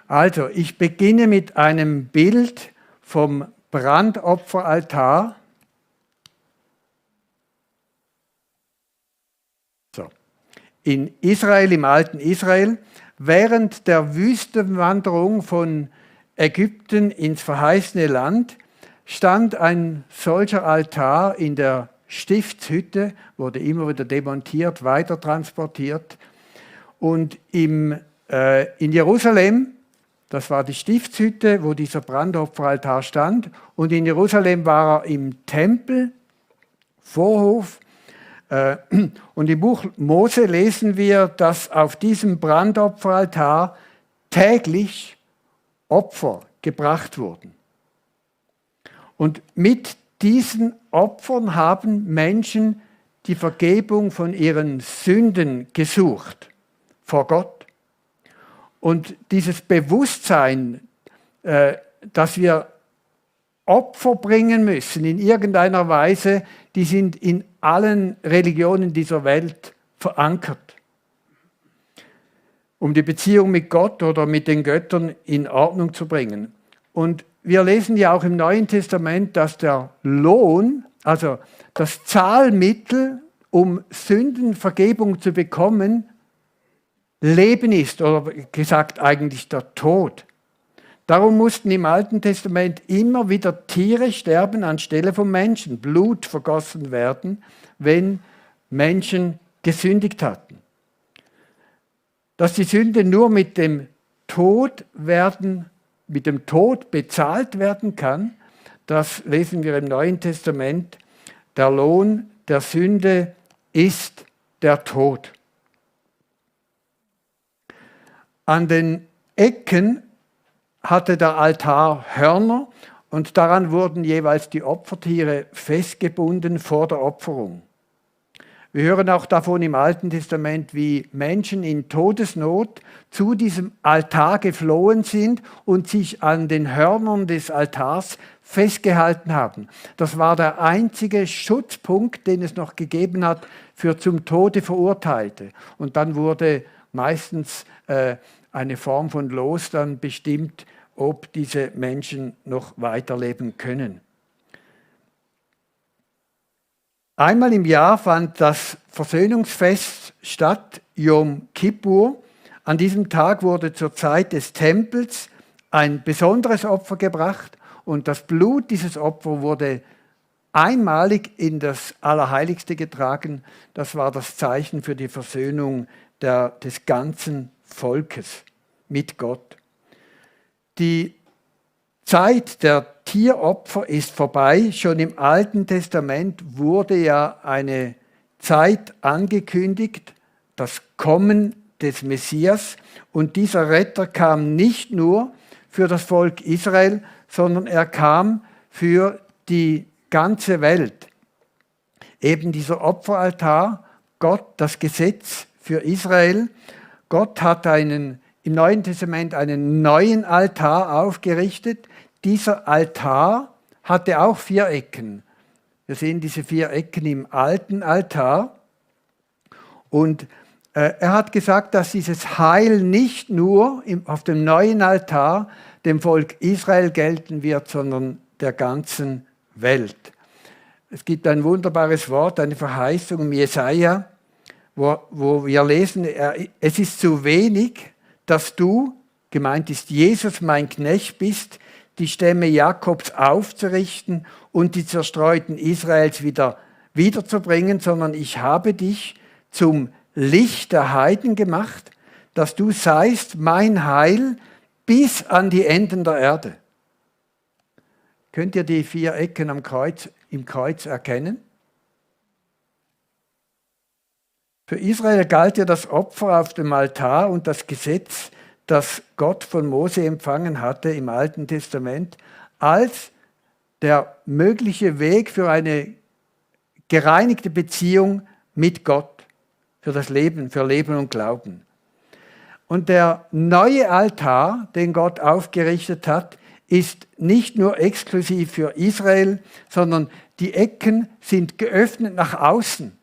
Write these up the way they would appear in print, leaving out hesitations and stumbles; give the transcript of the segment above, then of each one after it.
Also, ich beginne mit einem Bild vom Brandopferaltar. So. In Israel, im alten Israel, während der Wüstenwanderung von Ägypten ins verheißene Land, stand ein solcher Altar in der Stiftshütte, wurde immer wieder demontiert, weiter transportiert. Und in Jerusalem, das war die Stiftshütte, wo dieser Brandopferaltar stand, und in Jerusalem war er im Tempel, Vorhof. Und im Buch Mose lesen wir, dass auf diesem Brandopferaltar täglich Opfer gebracht wurden. Und mit diesen Opfern haben Menschen die Vergebung von ihren Sünden gesucht vor Gott. Und dieses Bewusstsein, dass wir Opfer bringen müssen in irgendeiner Weise, die sind in allen Religionen dieser Welt verankert, um die Beziehung mit Gott oder mit den Göttern in Ordnung zu bringen. Und wir lesen ja auch im Neuen Testament, dass der Lohn, also das Zahlmittel, um Sündenvergebung zu bekommen, Leben ist, oder gesagt eigentlich der Tod. Darum mussten im Alten Testament immer wieder Tiere sterben anstelle von Menschen, Blut vergossen werden, wenn Menschen gesündigt hatten. Dass die Sünde nur mit dem Tod bezahlt werden kann, das lesen wir im Neuen Testament. Der Lohn der Sünde ist der Tod. An den Ecken hatte der Altar Hörner und daran wurden jeweils die Opfertiere festgebunden vor der Opferung. Wir hören auch davon im Alten Testament, wie Menschen in Todesnot zu diesem Altar geflohen sind und sich an den Hörnern des Altars festgehalten haben. Das war der einzige Schutzpunkt, den es noch gegeben hat für zum Tode Verurteilte. Und dann wurde meistens eine Form von Los dann bestimmt, ob diese Menschen noch weiterleben können. Einmal im Jahr fand das Versöhnungsfest statt, Yom Kippur. An diesem Tag wurde zur Zeit des Tempels ein besonderes Opfer gebracht und das Blut dieses Opfers wurde einmalig in das Allerheiligste getragen. Das war das Zeichen für die Versöhnung des ganzen Volkes mit Gott. Die Zeit der Tieropfer ist vorbei. Schon im Alten Testament wurde ja eine Zeit angekündigt, das Kommen des Messias. Und dieser Retter kam nicht nur für das Volk Israel, sondern er kam für die ganze Welt. Eben dieser Opferaltar, Gott, das Gesetz für Israel. Gott hat im Neuen Testament einen neuen Altar aufgerichtet. Dieser Altar hatte auch 4 Ecken. Wir sehen diese 4 Ecken im alten Altar. Und er hat gesagt, dass dieses Heil nicht nur auf dem neuen Altar dem Volk Israel gelten wird, sondern der ganzen Welt. Es gibt ein wunderbares Wort, eine Verheißung im Jesaja, wo wir lesen, es ist zu wenig, dass du, gemeint ist Jesus, mein Knecht bist, die Stämme Jakobs aufzurichten und die Zerstreuten Israels wiederzubringen, sondern ich habe dich zum Licht der Heiden gemacht, dass du seist mein Heil bis an die Enden der Erde. Könnt ihr die 4 Ecken im Kreuz erkennen? Für Israel galt ja das Opfer auf dem Altar und das Gesetz, das Gott von Mose empfangen hatte im Alten Testament, als der mögliche Weg für eine gereinigte Beziehung mit Gott, für das Leben, für Leben und Glauben. Und der neue Altar, den Gott aufgerichtet hat, ist nicht nur exklusiv für Israel, sondern die Ecken sind geöffnet nach außen.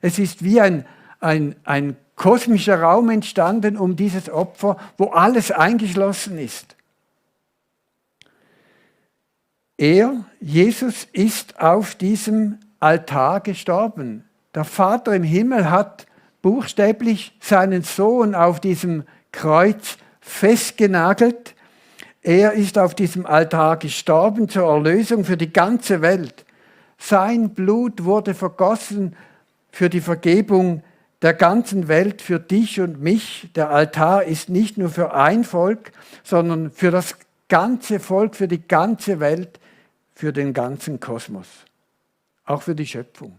Es ist wie ein kosmischer Raum entstanden um dieses Opfer, wo alles eingeschlossen ist. Jesus, ist auf diesem Altar gestorben. Der Vater im Himmel hat buchstäblich seinen Sohn auf diesem Kreuz festgenagelt. Er ist auf diesem Altar gestorben zur Erlösung für die ganze Welt. Sein Blut wurde vergossen für die Vergebung der ganzen Welt, für dich und mich. Der Altar ist nicht nur für ein Volk, sondern für das ganze Volk, für die ganze Welt, für den ganzen Kosmos, auch für die Schöpfung.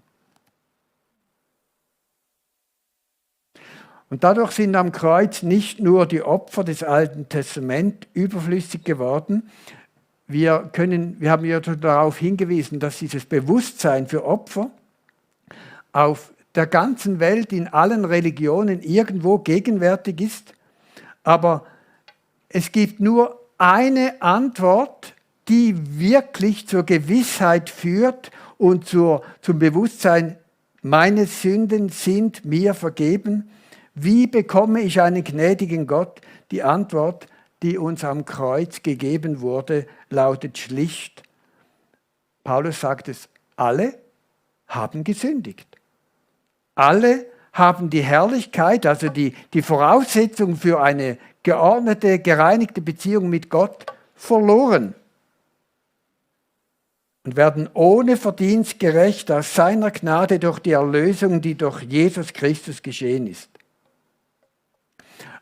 Und dadurch sind am Kreuz nicht nur die Opfer des Alten Testaments überflüssig geworden. Wir haben ja darauf hingewiesen, dass dieses Bewusstsein für Opfer auf der ganzen Welt, in allen Religionen irgendwo gegenwärtig ist. Aber es gibt nur eine Antwort, die wirklich zur Gewissheit führt und zum Bewusstsein, meine Sünden sind mir vergeben. Wie bekomme ich einen gnädigen Gott? Die Antwort, die uns am Kreuz gegeben wurde, lautet schlicht. Paulus sagt es, alle haben gesündigt. Alle haben die Herrlichkeit, also die Voraussetzung für eine geordnete, gereinigte Beziehung mit Gott verloren und werden ohne Verdienst gerecht aus seiner Gnade durch die Erlösung, die durch Jesus Christus geschehen ist.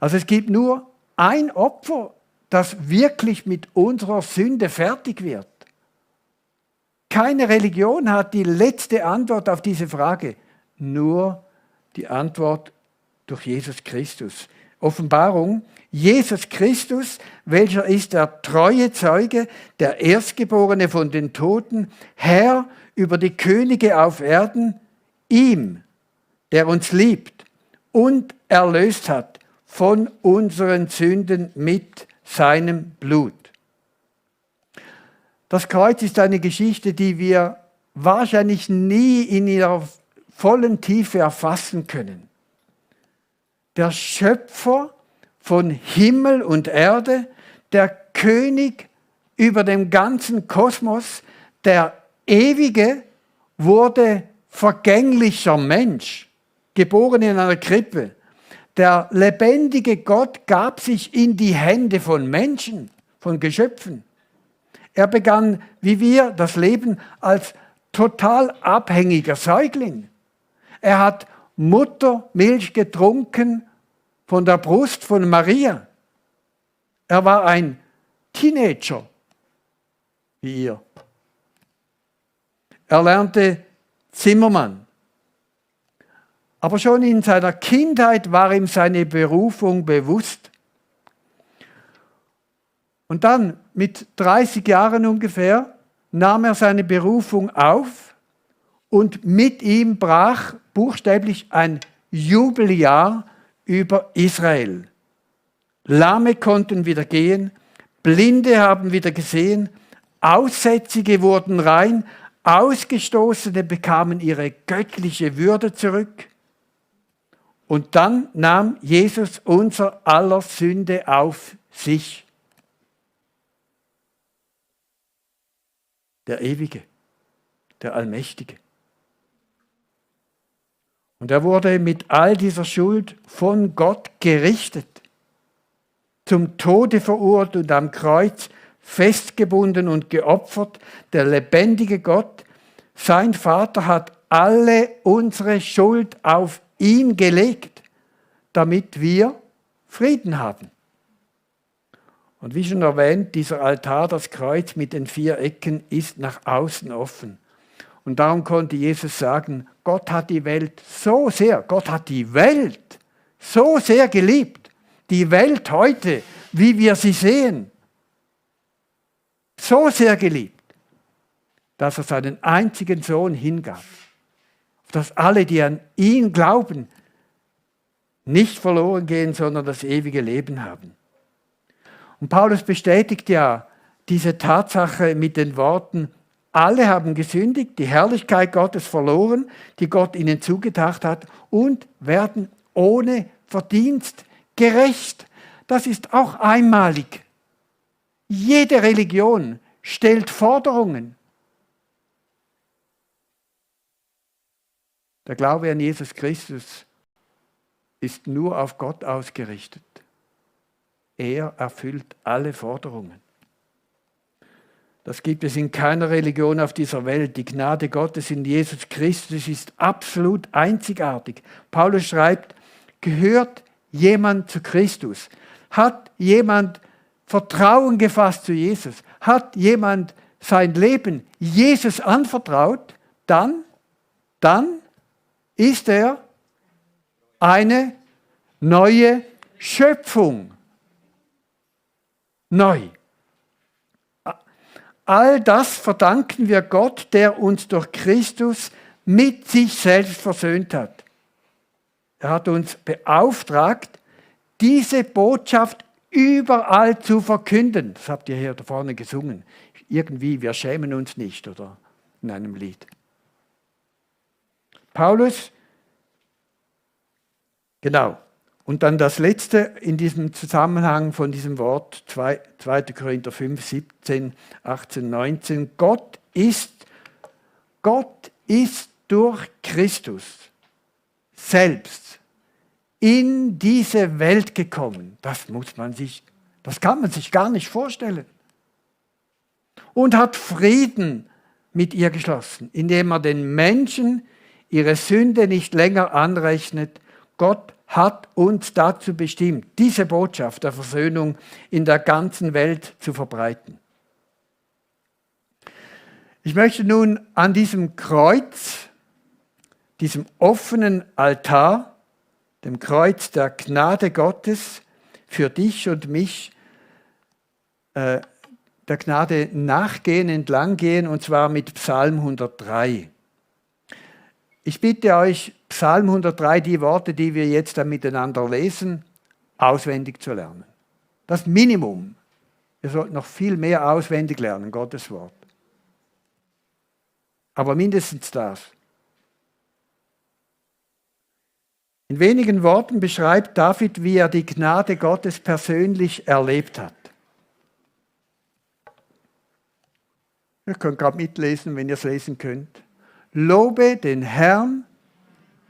Also es gibt nur ein Opfer, das wirklich mit unserer Sünde fertig wird. Keine Religion hat die letzte Antwort auf diese Frage, nur die Antwort durch Jesus Christus. Offenbarung, Jesus Christus, welcher ist der treue Zeuge, der Erstgeborene von den Toten, Herr über die Könige auf Erden, ihm, der uns liebt und erlöst hat von unseren Sünden mit seinem Blut. Das Kreuz ist eine Geschichte, die wir wahrscheinlich nie in ihrer vollen Tiefe erfassen können. Der Schöpfer von Himmel und Erde, der König über dem ganzen Kosmos, der Ewige, wurde vergänglicher Mensch, geboren in einer Krippe. Der lebendige Gott gab sich in die Hände von Menschen, von Geschöpfen. Er begann, wie wir, das Leben als total abhängiger Säugling. Er hat Muttermilch getrunken von der Brust von Maria. Er war ein Teenager, wie ihr. Er lernte Zimmermann. Aber schon in seiner Kindheit war ihm seine Berufung bewusst. Und dann, mit 30 Jahren ungefähr, nahm er seine Berufung auf und mit ihm brach buchstäblich ein Jubeljahr über Israel. Lahme konnten wieder gehen, Blinde haben wieder gesehen, Aussätzige wurden rein, Ausgestoßene bekamen ihre göttliche Würde zurück. Und dann nahm Jesus unser aller Sünde auf sich. Der Ewige, der Allmächtige. Und er wurde mit all dieser Schuld von Gott gerichtet, zum Tode verurteilt und am Kreuz festgebunden und geopfert. Der lebendige Gott, sein Vater, hat alle unsere Schuld auf ihn gelegt, damit wir Frieden haben. Und wie schon erwähnt, dieser Altar, das Kreuz mit den 4 Ecken, ist nach außen offen. Und darum konnte Jesus sagen, Gott hat die Welt so sehr geliebt. Die Welt heute, wie wir sie sehen, so sehr geliebt, dass er seinen einzigen Sohn hingab. Dass alle, die an ihn glauben, nicht verloren gehen, sondern das ewige Leben haben. Und Paulus bestätigt ja diese Tatsache mit den Worten, alle haben gesündigt, die Herrlichkeit Gottes verloren, die Gott ihnen zugedacht hat, und werden ohne Verdienst gerecht. Das ist auch einmalig. Jede Religion stellt Forderungen. Der Glaube an Jesus Christus ist nur auf Gott ausgerichtet. Er erfüllt alle Forderungen. Das gibt es in keiner Religion auf dieser Welt. Die Gnade Gottes in Jesus Christus ist absolut einzigartig. Paulus schreibt, gehört jemand zu Christus? Hat jemand Vertrauen gefasst zu Jesus? Hat jemand sein Leben Jesus anvertraut? Dann ist er eine neue Schöpfung. Neu. All das verdanken wir Gott, der uns durch Christus mit sich selbst versöhnt hat. Er hat uns beauftragt, diese Botschaft überall zu verkünden. Das habt ihr hier da vorne gesungen. Irgendwie, wir schämen uns nicht, oder in einem Lied. Paulus, genau. Und dann das Letzte in diesem Zusammenhang von diesem Wort, 2. Korinther 5, 17, 18, 19. Gott ist durch Christus selbst in diese Welt gekommen. Das kann man sich gar nicht vorstellen. Und hat Frieden mit ihr geschlossen, indem er den Menschen ihre Sünde nicht länger anrechnet. Gott hat uns dazu bestimmt, diese Botschaft der Versöhnung in der ganzen Welt zu verbreiten. Ich möchte nun an diesem Kreuz, diesem offenen Altar, dem Kreuz der Gnade Gottes für dich und mich, der Gnade nachgehen, entlanggehen, und zwar mit Psalm 103. Ich bitte euch, Psalm 103, die Worte, die wir jetzt dann miteinander lesen, auswendig zu lernen. Das Minimum. Ihr sollt noch viel mehr auswendig lernen, Gottes Wort. Aber mindestens das. In wenigen Worten beschreibt David, wie er die Gnade Gottes persönlich erlebt hat. Ihr könnt gerade mitlesen, wenn ihr es lesen könnt. Lobe den Herrn,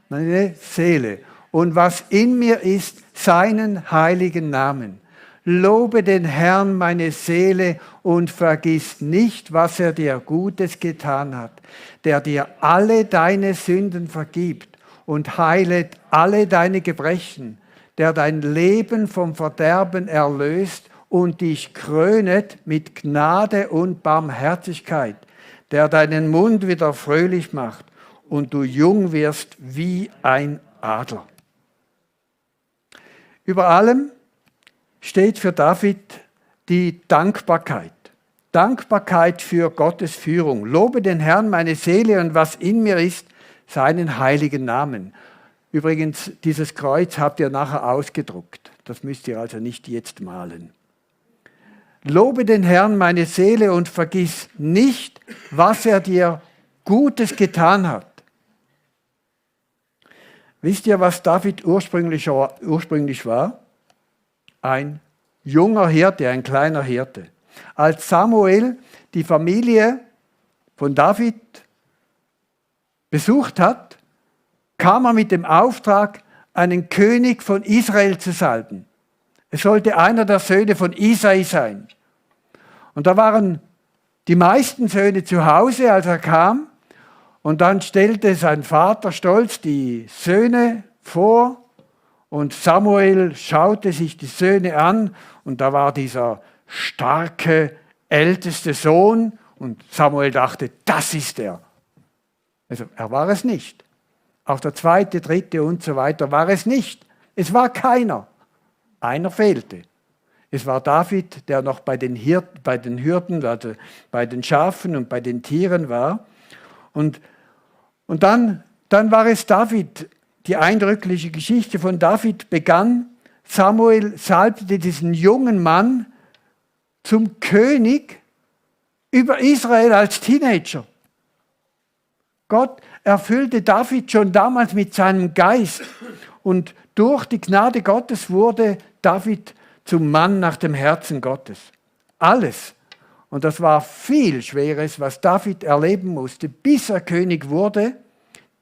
meine Seele, und was in mir ist, seinen heiligen Namen. Lobe den Herrn, meine Seele, und vergiss nicht, was er dir Gutes getan hat, der dir alle deine Sünden vergibt und heilet alle deine Gebrechen, der dein Leben vom Verderben erlöst und dich krönet mit Gnade und Barmherzigkeit, der deinen Mund wieder fröhlich macht und du jung wirst wie ein Adler. Über allem steht für David die Dankbarkeit. Dankbarkeit für Gottes Führung. Lobe den Herrn, meine Seele, und was in mir ist, seinen heiligen Namen. Übrigens, dieses Kreuz habt ihr nachher ausgedruckt. Das müsst ihr also nicht jetzt malen. Lobe den Herrn, meine Seele, und vergiss nicht, was er dir Gutes getan hat. Wisst ihr, was David ursprünglich war? Ein junger Hirte, ein kleiner Hirte. Als Samuel die Familie von David besucht hat, kam er mit dem Auftrag, einen König von Israel zu salben. Es sollte einer der Söhne von Isai sein. Und da waren die meisten Söhne zu Hause, als er kam. Und dann stellte sein Vater stolz die Söhne vor. Und Samuel schaute sich die Söhne an. Und da war dieser starke, älteste Sohn. Und Samuel dachte, das ist er. Also er war es nicht. Auch der zweite, dritte und so weiter war es nicht. Es war keiner. Einer fehlte. Es war David, der noch bei den Hirten, also bei den Schafen und bei den Tieren war. Und dann war es David. Die eindrückliche Geschichte von David begann. Samuel salbte diesen jungen Mann zum König über Israel als Teenager. Gott erfüllte David schon damals mit seinem Geist. Und durch die Gnade Gottes wurde David zum Mann nach dem Herzen Gottes. Alles. Und das war viel Schweres, was David erleben musste, bis er König wurde,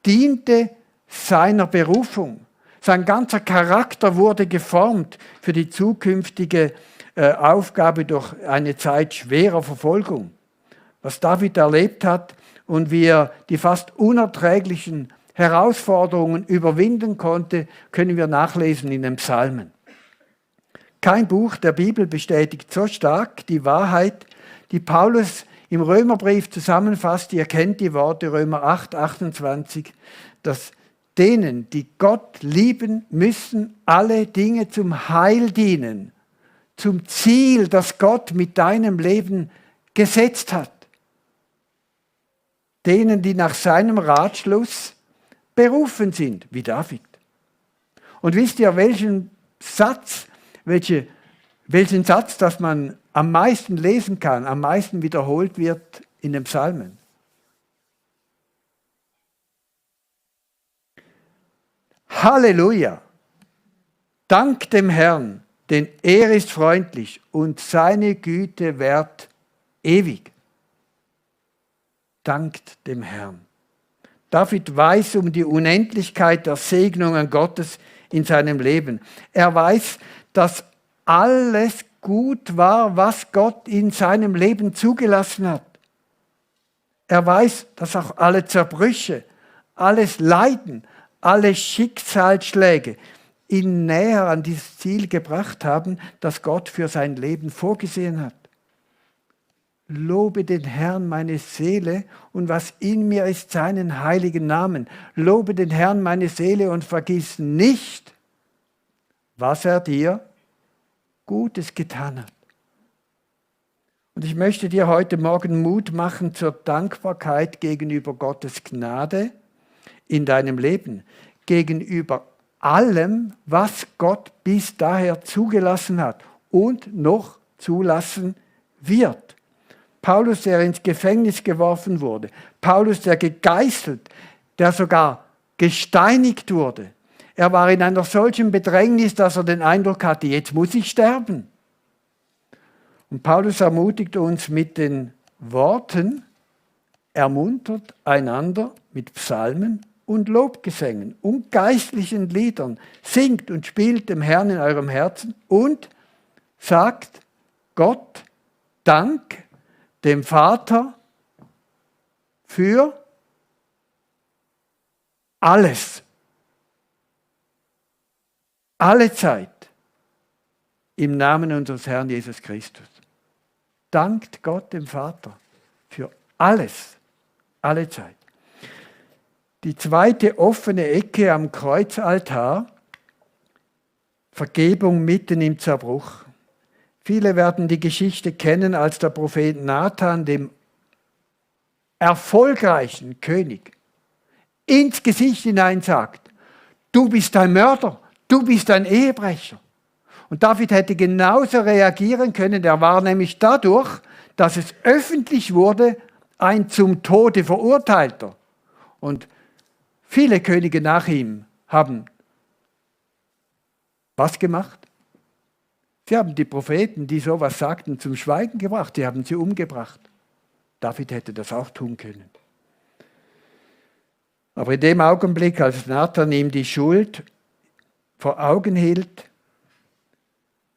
diente seiner Berufung. Sein ganzer Charakter wurde geformt für die zukünftige Aufgabe durch eine Zeit schwerer Verfolgung. Was David erlebt hat und wie er die fast unerträglichen Herausforderungen überwinden konnte, können wir nachlesen in den Psalmen. Kein Buch der Bibel bestätigt so stark die Wahrheit, die Paulus im Römerbrief zusammenfasst. Ihr kennt die Worte Römer 8, 28, dass denen, die Gott lieben, müssen alle Dinge zum Heil dienen, zum Ziel, das Gott mit deinem Leben gesetzt hat. Denen, die nach seinem Ratschluss berufen sind, wie David. Und wisst ihr, welchen Satz, dass man am meisten lesen kann, am meisten wiederholt wird in den Psalmen? Halleluja! Dank dem Herrn, denn er ist freundlich und seine Güte währt ewig. Dankt dem Herrn. David weiß um die Unendlichkeit der Segnungen Gottes in seinem Leben. Er weiß, dass alles gut war, was Gott in seinem Leben zugelassen hat. Er weiß, dass auch alle Zerbrüche, alles Leiden, alle Schicksalsschläge ihn näher an dieses Ziel gebracht haben, das Gott für sein Leben vorgesehen hat. Lobe den Herrn, meine Seele, und was in mir ist, seinen heiligen Namen. Lobe den Herrn, meine Seele, und vergiss nicht, was er dir Gutes getan hat. Und ich möchte dir heute Morgen Mut machen zur Dankbarkeit gegenüber Gottes Gnade in deinem Leben, gegenüber allem, was Gott bis daher zugelassen hat und noch zulassen wird. Paulus, der ins Gefängnis geworfen wurde. Paulus, der gegeißelt, der sogar gesteinigt wurde. Er war in einer solchen Bedrängnis, dass er den Eindruck hatte, jetzt muss ich sterben. Und Paulus ermutigt uns mit den Worten, ermuntert einander mit Psalmen und Lobgesängen und geistlichen Liedern. Singt und spielt dem Herrn in eurem Herzen und sagt Gott Dank, dem Vater, für alles, alle Zeit, im Namen unseres Herrn Jesus Christus. Dankt Gott dem Vater für alles, alle Zeit. Die zweite offene Ecke am Kreuzaltar, Vergebung mitten im Zerbruch. Viele werden die Geschichte kennen, als der Prophet Nathan dem erfolgreichen König ins Gesicht hinein sagt, du bist ein Mörder, du bist ein Ehebrecher. Und David hätte genauso reagieren können, er war nämlich dadurch, dass es öffentlich wurde, ein zum Tode Verurteilter. Und viele Könige nach ihm haben was gemacht? Sie haben die Propheten, die sowas sagten, zum Schweigen gebracht. Sie haben sie umgebracht. David hätte das auch tun können. Aber in dem Augenblick, als Nathan ihm die Schuld vor Augen hielt,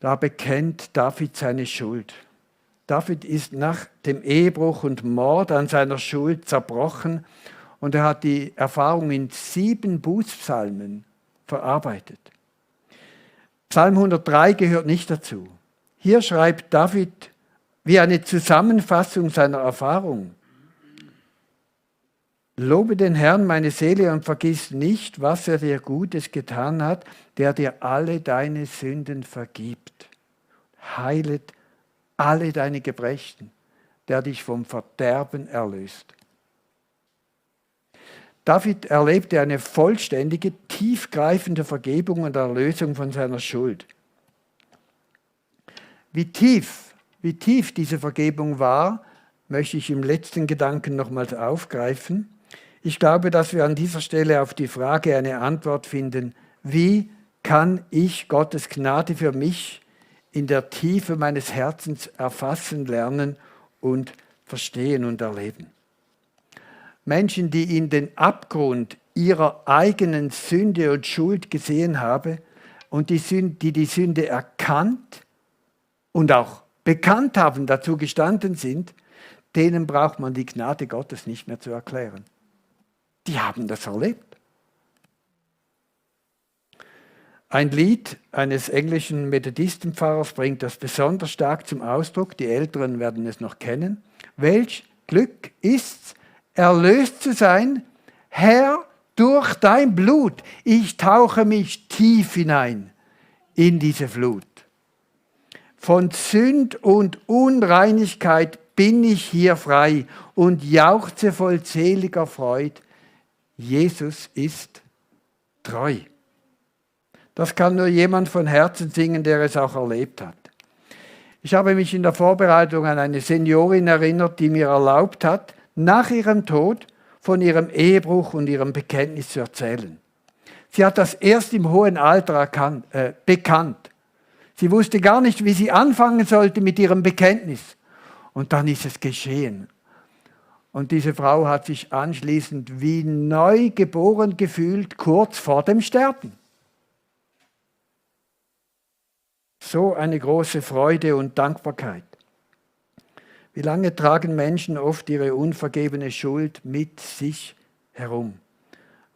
da bekennt David seine Schuld. David ist nach dem Ehebruch und Mord an seiner Schuld zerbrochen und er hat die Erfahrung in 7 Bußpsalmen verarbeitet. Psalm 103 gehört nicht dazu. Hier schreibt David wie eine Zusammenfassung seiner Erfahrung. Lobe den Herrn, meine Seele, und vergiss nicht, was er dir Gutes getan hat, der dir alle deine Sünden vergibt, heilet alle deine Gebrechen, der dich vom Verderben erlöst. David erlebte eine vollständige, tiefgreifende Vergebung und Erlösung von seiner Schuld. Wie tief diese Vergebung war, möchte ich im letzten Gedanken nochmals aufgreifen. Ich glaube, dass wir an dieser Stelle auf die Frage eine Antwort finden, wie kann ich Gottes Gnade für mich in der Tiefe meines Herzens erfassen lernen und verstehen und erleben. Menschen, die in den Abgrund ihrer eigenen Sünde und Schuld gesehen haben und die Sünde erkannt und auch bekannt haben, dazu gestanden sind, denen braucht man die Gnade Gottes nicht mehr zu erklären. Die haben das erlebt. Ein Lied eines englischen Methodistenpfarrers bringt das besonders stark zum Ausdruck. Die Älteren werden es noch kennen. Welch Glück ist's, erlöst zu sein, Herr, durch dein Blut. Ich tauche mich tief hinein in diese Flut. Von Sünd und Unreinigkeit bin ich hier frei und jauchze voll seliger Freud. Jesus ist treu. Das kann nur jemand von Herzen singen, der es auch erlebt hat. Ich habe mich in der Vorbereitung an eine Seniorin erinnert, die mir erlaubt hat, nach ihrem Tod von ihrem Ehebruch und ihrem Bekenntnis zu erzählen. Sie hat das erst im hohen Alter bekannt. Sie wusste gar nicht, wie sie anfangen sollte mit ihrem Bekenntnis. Und dann ist es geschehen. Und diese Frau hat sich anschließend wie neu geboren gefühlt, kurz vor dem Sterben. So eine große Freude und Dankbarkeit. Wie lange tragen Menschen oft ihre unvergebene Schuld mit sich herum?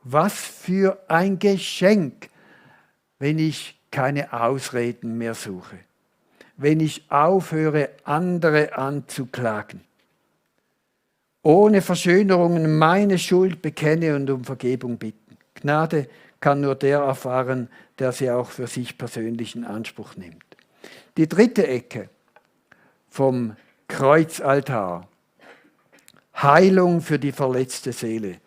Was für ein Geschenk, wenn ich keine Ausreden mehr suche, wenn ich aufhöre, andere anzuklagen, ohne Verschönerungen meine Schuld bekenne und um Vergebung bitten. Gnade kann nur der erfahren, der sie auch für sich persönlich in Anspruch nimmt. Die dritte Ecke vom Kreuzaltar. Heilung für die verletzte Seele,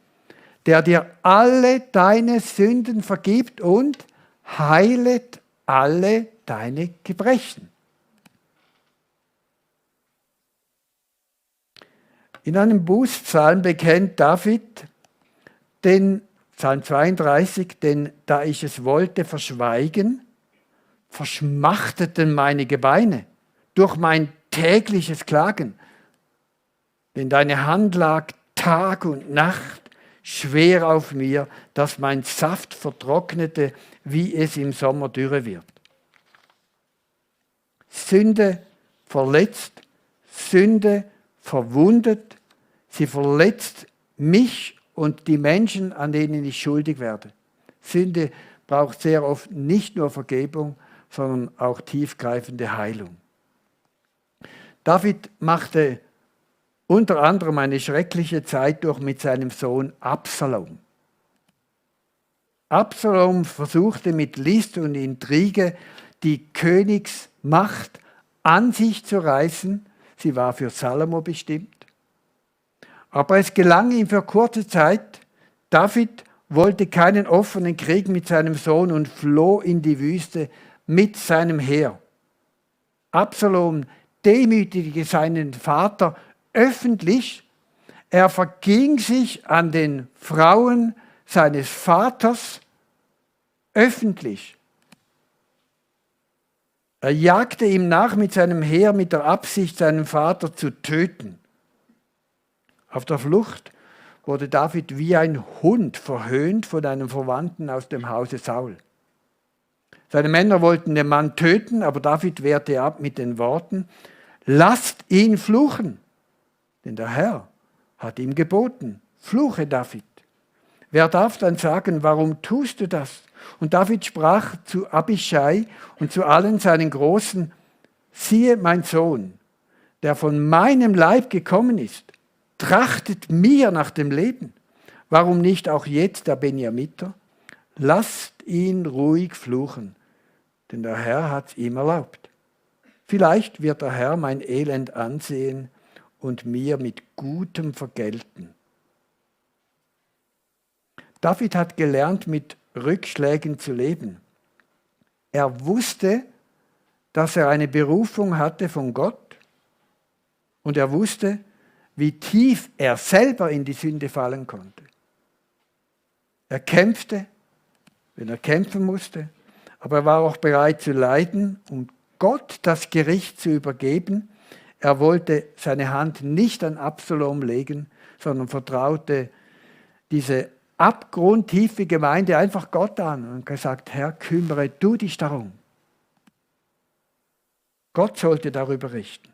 der dir alle deine Sünden vergibt und heilet alle deine Gebrechen. In einem Bußpsalm bekennt David, Psalm 32, denn da ich es wollte verschweigen, verschmachteten meine Gebeine durch mein tägliches Klagen. Denn deine Hand lag Tag und Nacht schwer auf mir, dass mein Saft vertrocknete, wie es im Sommer Dürre wird. Sünde verletzt, Sünde verwundet, sie verletzt mich und die Menschen, an denen ich schuldig werde. Sünde braucht sehr oft nicht nur Vergebung, sondern auch tiefgreifende Heilung. David machte unter anderem eine schreckliche Zeit durch mit seinem Sohn Absalom. Absalom versuchte mit List und Intrige die Königsmacht an sich zu reißen. Sie war für Salomo bestimmt. Aber es gelang ihm für kurze Zeit. David wollte keinen offenen Krieg mit seinem Sohn und floh in die Wüste mit seinem Heer. Absalom demütigte seinen Vater öffentlich. Er verging sich an den Frauen seines Vaters öffentlich. Er jagte ihm nach mit seinem Heer mit der Absicht, seinen Vater zu töten. Auf der Flucht wurde David wie ein Hund verhöhnt von einem Verwandten aus dem Hause Saul. Seine Männer wollten den Mann töten, aber David wehrte ab mit den Worten: Lasst ihn fluchen, denn der Herr hat ihm geboten, fluche David. Wer darf dann sagen, warum tust du das? Und David sprach zu Abischai und zu allen seinen Großen: Siehe, mein Sohn, der von meinem Leib gekommen ist, trachtet mir nach dem Leben. Warum nicht auch jetzt der Benjamiter? Lasst ihn ruhig fluchen, denn der Herr hat es ihm erlaubt. Vielleicht wird der Herr mein Elend ansehen und mir mit Gutem vergelten. David hat gelernt, mit Rückschlägen zu leben. Er wusste, dass er eine Berufung hatte von Gott und er wusste, wie tief er selber in die Sünde fallen konnte. Er kämpfte, wenn er kämpfen musste, aber er war auch bereit zu leiden, um Gott das Gericht zu übergeben. Er wollte seine Hand nicht an Absalom legen, sondern vertraute diese abgrundtiefe Gemeinde einfach Gott an und gesagt, Herr, kümmere du dich darum. Gott sollte darüber richten.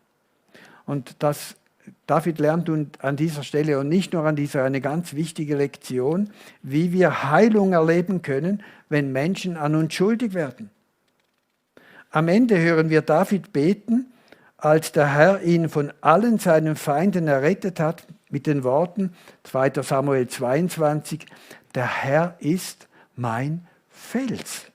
Und das David lernt an dieser Stelle und nicht nur an dieser eine ganz wichtige Lektion, wie wir Heilung erleben können, wenn Menschen an uns schuldig werden. Am Ende hören wir David beten, als der Herr ihn von allen seinen Feinden errettet hat, mit den Worten 2. Samuel 22, der Herr ist mein Fels.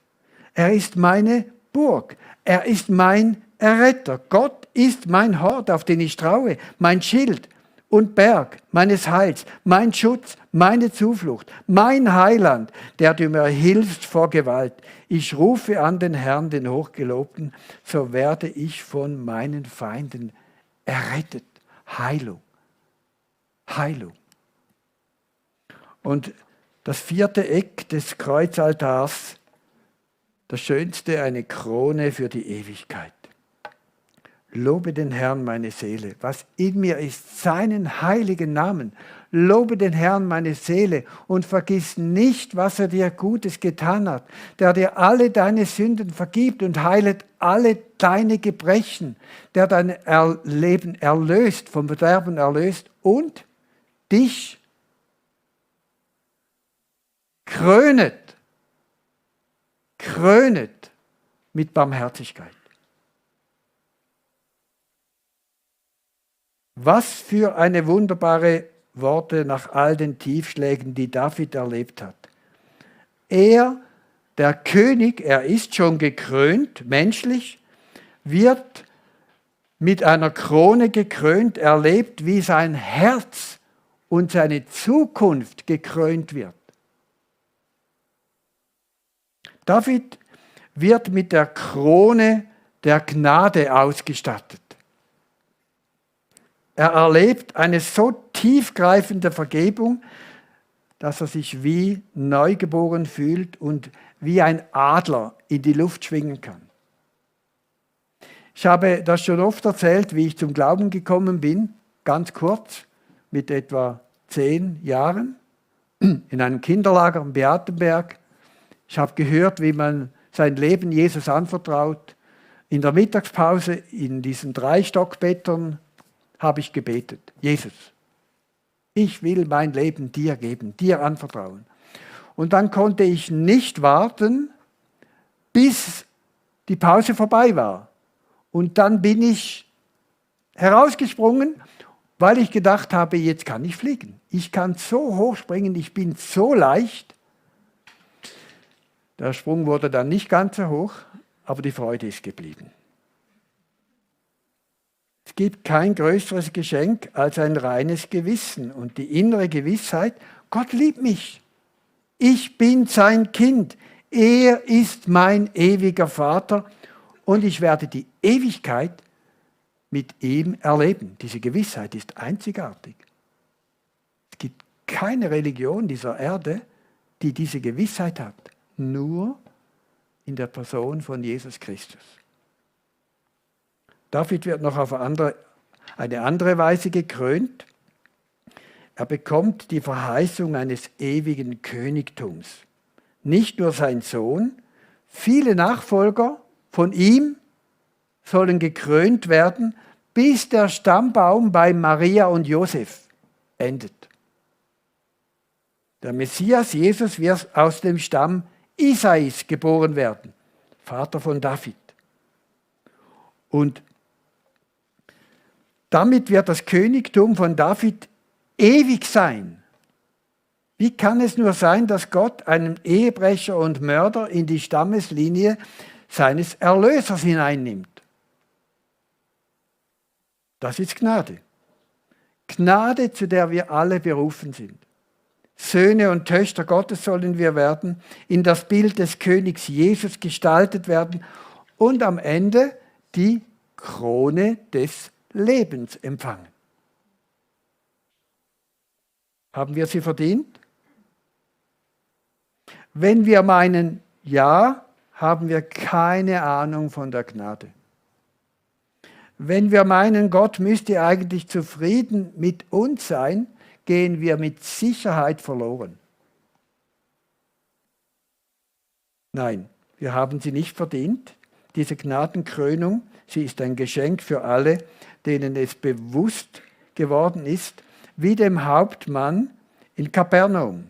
Er ist meine Burg. Er ist mein Erretter. Gott ist mein Hort, auf den ich traue, mein Schild und Berg meines Heils, mein Schutz, meine Zuflucht, mein Heiland, der du mir hilfst vor Gewalt. Ich rufe an den Herrn, den Hochgelobten, so werde ich von meinen Feinden errettet. Heilung. Heilung. Und das 4. Eck des Kreuzaltars, das Schönste, eine Krone für die Ewigkeit. Lobe den Herrn, meine Seele, was in mir ist, seinen heiligen Namen. Lobe den Herrn, meine Seele, und vergiss nicht, was er dir Gutes getan hat, der dir alle deine Sünden vergibt und heilet alle deine Gebrechen, der dein Leben erlöst, vom Verderben erlöst und dich krönet mit Barmherzigkeit. Was für eine wunderbare Worte nach all den Tiefschlägen, die David erlebt hat. Er, der König, er ist schon gekrönt, menschlich, wird mit einer Krone gekrönt, erlebt, wie sein Herz und seine Zukunft gekrönt wird. David wird mit der Krone der Gnade ausgestattet. Er erlebt eine so tiefgreifende Vergebung, dass er sich wie neugeboren fühlt und wie ein Adler in die Luft schwingen kann. Ich habe das schon oft erzählt, wie ich zum Glauben gekommen bin, ganz kurz, mit etwa 10 Jahren, in einem Kinderlager in Beatenberg. Ich habe gehört, wie man sein Leben Jesus anvertraut. In der Mittagspause in diesen 3 Stockbetten habe ich gebetet. Jesus, ich will mein Leben dir geben, dir anvertrauen. Und dann konnte ich nicht warten, bis die Pause vorbei war. Und dann bin ich herausgesprungen, weil ich gedacht habe, jetzt kann ich fliegen. Ich kann so hoch springen, ich bin so leicht. Der Sprung wurde dann nicht ganz so hoch, aber die Freude ist geblieben. Es gibt kein größeres Geschenk als ein reines Gewissen und die innere Gewissheit, Gott liebt mich. Ich bin sein Kind. Er ist mein ewiger Vater und ich werde die Ewigkeit mit ihm erleben. Diese Gewissheit ist einzigartig. Es gibt keine Religion dieser Erde, die diese Gewissheit hat. Nur in der Person von Jesus Christus. David wird noch auf eine andere Weise gekrönt. Er bekommt die Verheißung eines ewigen Königtums. Nicht nur sein Sohn, viele Nachfolger von ihm sollen gekrönt werden, bis der Stammbaum bei Maria und Josef endet. Der Messias Jesus wird aus dem Stamm Isais geboren werden, Vater von David. Und damit wird das Königtum von David ewig sein. Wie kann es nur sein, dass Gott einen Ehebrecher und Mörder in die Stammeslinie seines Erlösers hineinnimmt? Das ist Gnade. Gnade, zu der wir alle berufen sind. Söhne und Töchter Gottes sollen wir werden, in das Bild des Königs Jesus gestaltet werden und am Ende die Krone des Lebens empfangen. Haben wir sie verdient? Wenn wir meinen, ja, haben wir keine Ahnung von der Gnade. Wenn wir meinen, Gott müsste eigentlich zufrieden mit uns sein, gehen wir mit Sicherheit verloren. Nein, wir haben sie nicht verdient, diese Gnadenkrönung. Sie ist ein Geschenk für alle, denen es bewusst geworden ist, wie dem Hauptmann in Kapernaum.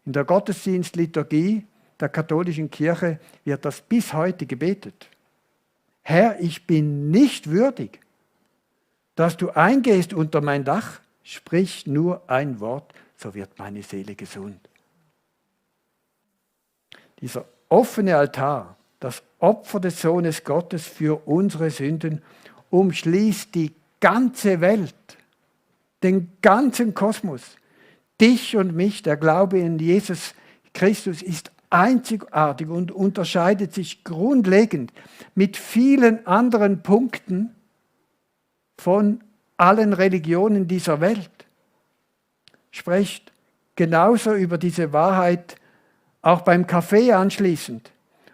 In der Gottesdienstliturgie der katholischen Kirche wird das bis heute gebetet. Herr, ich bin nicht würdig, dass du eingehst unter mein Dach, sprich nur ein Wort, so wird meine Seele gesund. Dieser offene Altar, das Opfer des Sohnes Gottes für unsere Sünden, umschließt die ganze Welt, den ganzen Kosmos. Dich und mich, der Glaube in Jesus Christus ist einzigartig und unterscheidet sich grundlegend mit vielen anderen Punkten von allen Religionen dieser Welt. Sprecht genauso über diese Wahrheit auch beim Kaffee anschließend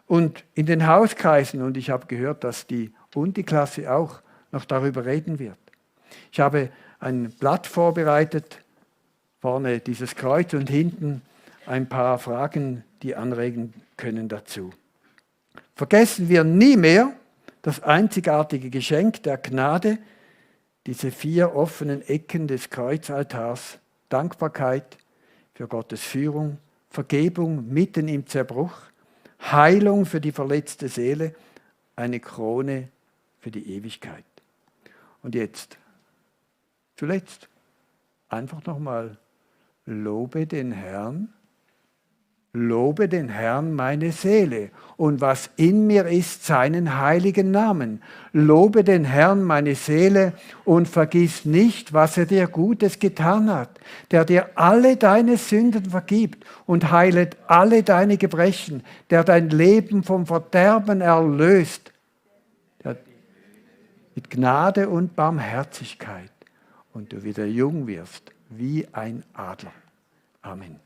und in den Hauskreisen. Und ich habe gehört, dass die Undi-Klasse auch noch darüber reden wird. Ich habe ein Blatt vorbereitet, vorne dieses Kreuz und hinten ein paar Fragen, die anregen können dazu. Vergessen wir nie mehr das einzigartige Geschenk der Gnade, diese 4 offenen Ecken des Kreuzaltars, Dankbarkeit für Gottes Führung, Vergebung mitten im Zerbruch, Heilung für die verletzte Seele, eine Krone für die Ewigkeit. Und jetzt, zuletzt, einfach nochmal, lobe den Herrn meine Seele und was in mir ist, seinen heiligen Namen. Lobe den Herrn meine Seele und vergiss nicht, was er dir Gutes getan hat, der dir alle deine Sünden vergibt und heilet alle deine Gebrechen, der dein Leben vom Verderben erlöst, der mit Gnade und Barmherzigkeit und du wieder jung wirst wie ein Adler. Amen.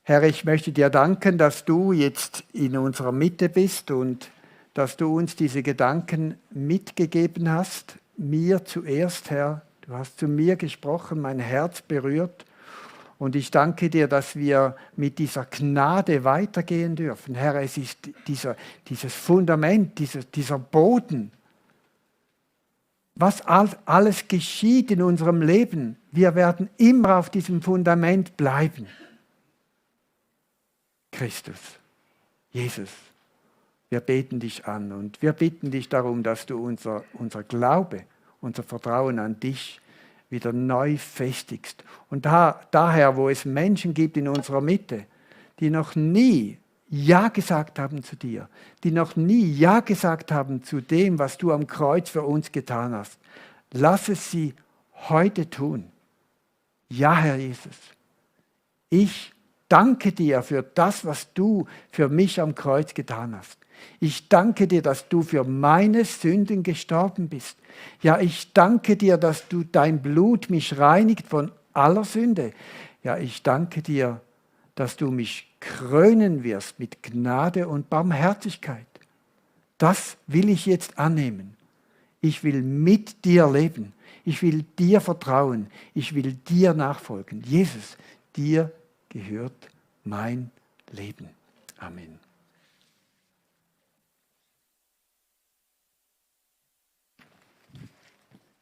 Herr, ich möchte dir danken, dass du jetzt in unserer Mitte bist und dass du uns diese Gedanken mitgegeben hast. Mir zuerst, Herr, du hast zu mir gesprochen, mein Herz berührt. Und ich danke dir, dass wir mit dieser Gnade weitergehen dürfen. Herr, es ist dieses Fundament, dieser Boden. Was alles geschieht in unserem Leben, wir werden immer auf diesem Fundament bleiben. Christus, Jesus, wir beten dich an und wir bitten dich darum, dass du unser Glaube, unser Vertrauen an dich wieder neu festigst. Und daher, wo es Menschen gibt in unserer Mitte, die noch nie Ja gesagt haben zu dir, die noch nie Ja gesagt haben zu dem, was du am Kreuz für uns getan hast, lass es sie heute tun. Ja, Herr Jesus, ich danke dir für das, was du für mich am Kreuz getan hast. Ich danke dir, dass du für meine Sünden gestorben bist. Ja, ich danke dir, dass du dein Blut mich reinigt von aller Sünde. Ja, ich danke dir, dass du mich krönen wirst mit Gnade und Barmherzigkeit. Das will ich jetzt annehmen. Ich will mit dir leben. Ich will dir vertrauen. Ich will dir nachfolgen. Jesus, dir gehört mein Leben. Amen.